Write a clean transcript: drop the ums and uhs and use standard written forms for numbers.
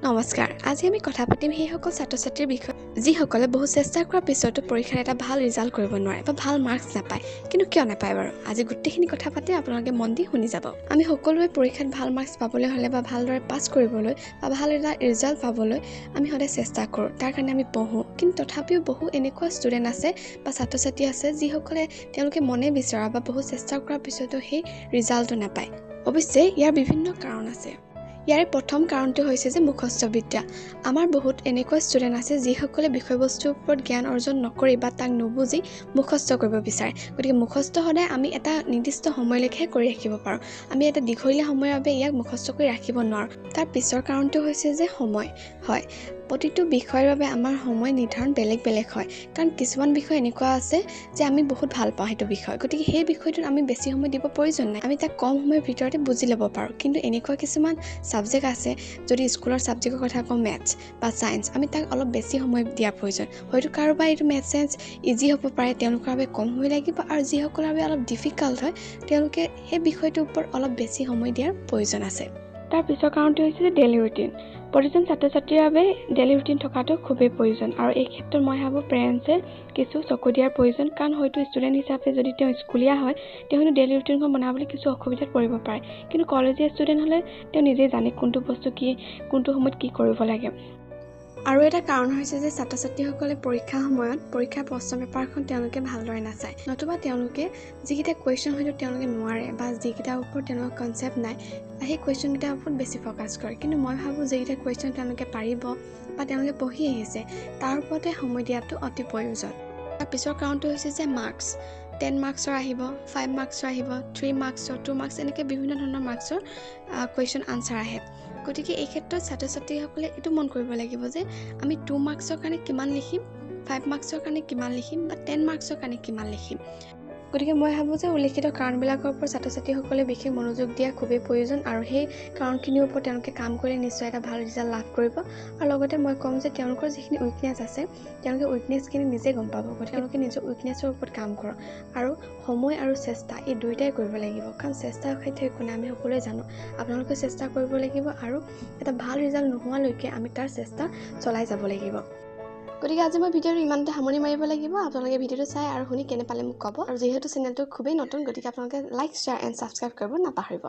নমস্কাৰ, আজি আমি কথা পাতিম সেইসকল ছাত্ৰ ছাত্ৰীৰ বিষয়ে যিসকলে বহু চেষ্টা কৰাৰ পিছতো পৰীক্ষাত এটা ভাল ৰিজাল্ট কৰিব নোৱাৰে বা ভাল মাৰ্কছ নাপায়। কিন্তু কিয় নাপায় বাৰু? আজি গোটেইখিনি কথা পাতি আপোনালোকে মন দি শুনি যাব। আমি সকলোৱে পৰীক্ষাত ভাল মাৰ্কছ পাবলৈ হ'লে বা ভালদৰে পাছ কৰিবলৈ বা ভাল এটা ৰিজাল্ট পাবলৈ আমি সদায় চেষ্টা কৰোঁ, তাৰ কাৰণে আমি পঢ়োঁ। কিন্তু তথাপিও বহু এনেকুৱা ষ্টুডেণ্ট আছে বা ছাত্ৰ ছাত্ৰী আছে যিসকলে তেওঁলোকে মনে বিচৰা বা বহু চেষ্টা কৰাৰ পিছতো সেই ৰিজাল্টটো নাপায়। অৱশ্যে ইয়াৰ বিভিন্ন কাৰণ আছে। ইয়াৰে প্ৰথম কাৰণটো হৈছে যে মুখস্থ বিদ্যা। আমাৰ বহুত এনেকুৱা ষ্টুডেণ্ট আছে যিসকলে বিষয়বস্তুৰ ওপৰত জ্ঞান অৰ্জন নকৰি বা তাক নুবুজি মুখস্থ কৰিব বিচাৰে। গতিকে মুখস্থ সদায় আমি এটা নিৰ্দিষ্ট সময়লৈকেহে কৰি ৰাখিব পাৰোঁ, আমি এটা দীঘলীয়া সময়ৰ বাবে ইয়াক মুখস্থ কৰি ৰাখিব নোৱাৰোঁ। তাৰ পিছৰ কাৰণটো হৈছে যে সময়। হয়, প্ৰতিটো বিষয়ৰ বাবে আমাৰ সময় নিৰ্ধাৰণ বেলেগ বেলেগ হয়। কাৰণ কিছুমান বিষয় এনেকুৱা আছে যে আমি বহুত ভাল পাওঁ সেইটো বিষয়, গতিকে সেই বিষয়টোত আমি বেছি সময় দিব প্ৰয়োজন নাই, আমি তাক কম সময়ৰ ভিতৰতে বুজি ল'ব পাৰোঁ। কিন্তু এনেকুৱা কিছুমান ছাবজেক্ট আছে, যদি স্কুলৰ ছাবজেক্টৰ কথা কওঁ, মেথছ বা ছায়েন্স, আমি তাক অলপ বেছি সময় দিয়াৰ প্ৰয়োজন। হয়তো কাৰোবাৰ এইটো মেথছ ছায়েন্স ইজি হ'ব পাৰে, তেওঁলোকৰ বাবে কম সময় লাগিব, আৰু যিসকলৰ বাবে অলপ ডিফিকাল্ট হয় তেওঁলোকে সেই বিষয়টোৰ ওপৰত অলপ বেছি সময় দিয়াৰ প্ৰয়োজন আছে। তাৰ পিছৰ কাৰণটো হৈছে যে ডেইলি ৰুটিন। প্ৰতিজন ছাত্ৰ ছাত্ৰীৰ বাবে ডেইলি ৰুটিন থকাটো খুবেই প্ৰয়োজন, আৰু এই ক্ষেত্ৰত মই ভাবোঁ পেৰেণ্টছে কিছু চকু দিয়াৰ প্ৰয়োজন। কাৰণ হয়তো ষ্টুডেণ্ট হিচাপে যদি তেওঁ স্কুলীয়া হয়, তেওঁ হয়তো ডেইলি ৰুটিনখন বনাবলৈ কিছু অসুবিধাত পৰিব পাৰে। কিন্তু কলেজীয়া ষ্টুডেণ্ট হ'লে তেওঁ নিজেই জানে কোনটো বস্তু কি, কোনটো সময়ত কি কৰিব লাগে। আৰু এটা কাৰণ হৈছে যে ছাত্ৰ ছাত্ৰীসকলে পৰীক্ষাৰ সময়ত পৰীক্ষাৰ প্ৰশ্ন পেপাৰখন তেওঁলোকে ভালদৰে নাচায়, নতুবা তেওঁলোকে যিকেইটা কুৱেশ্যন হয়তো তেওঁলোকে নোৱাৰে বা যিকেইটাৰ ওপৰত তেওঁলোকৰ কনচেপ্ট নাই, সেই কুৱেশ্যনকেইটাৰ ওপৰত বেছি ফ'কাছ কৰে। কিন্তু মই ভাবোঁ যিকেইটা কুৱেশ্যন তেওঁলোকে পাৰিব বা তেওঁলোকে পঢ়ি আহিছে তাৰ ওপৰতে সময় দিয়াটো অতি প্ৰয়োজন। তাৰ পিছৰ কাৰণটো হৈছে যে মাৰ্কছ। 10 মাৰ্কছৰ আহিব, 5 মাৰ্কছৰ আহিব, 3 মাৰ্কছৰ, 2 মাৰ্কছ, এনেকৈ বিভিন্ন ধৰণৰ মাৰ্কছৰ কুৱেশ্যন আনচাৰ আহে। গতিকে এই ক্ষেত্ৰত ছাত্ৰ ছাত্ৰীসকলে এইটো মন কৰিব লাগিব যে আমি 2 মাৰ্কছৰ কাৰণে কিমান লিখিম, 5 মাৰ্কছৰ কাৰণে কিমান লিখিম বা 10 মাৰ্কছৰ কাৰণে কিমান লিখিম। গতিকে মই ভাবোঁ যে উল্লেখিত কাৰণবিলাকৰ ওপৰত ছাত্ৰ ছাত্ৰীসকলে বিশেষ মনোযোগ দিয়া খুবেই প্ৰয়োজন, আৰু সেই কাৰণখিনিৰ ওপৰত তেওঁলোকে কাম কৰিলে নিশ্চয় এটা ভাল ৰিজাল্ট লাভ কৰিব। আৰু লগতে মই ক'ম যে তেওঁলোকৰ যিখিনি উইকনেছ আছে, তেওঁলোকে উইকনেছখিনি নিজে গম পাব। গতিকে তেওঁলোকে নিজৰ উইকনেছৰ ওপৰত কাম কৰক, আৰু সময় আৰু চেষ্টা এই দুয়োটাই কৰিব লাগিব। কাৰণ চেষ্টা অসাধ্য একো নাই, আমি সকলোৱে জানো। আপোনালোকে চেষ্টা কৰিব লাগিব, আৰু এটা ভাল ৰিজাল্ট নোহোৱালৈকে আমি তাৰ চেষ্টা চলাই যাব লাগিব। গতিকে আজি মই ভিডিঅ'টো ইমানতে সামৰণি মাৰিব লাগিব। আপোনালোকে ভিডিঅ'টো চাই আৰু শুনি কেনে পালে মোক ক'ব, আৰু যিহেতু চেনেলটো খুবেই নতুন, গতিকে আপোনালোকে লাইক, শ্বেয়াৰ এণ্ড ছাবস্ক্ৰাইব কৰিব নাপাহৰিব।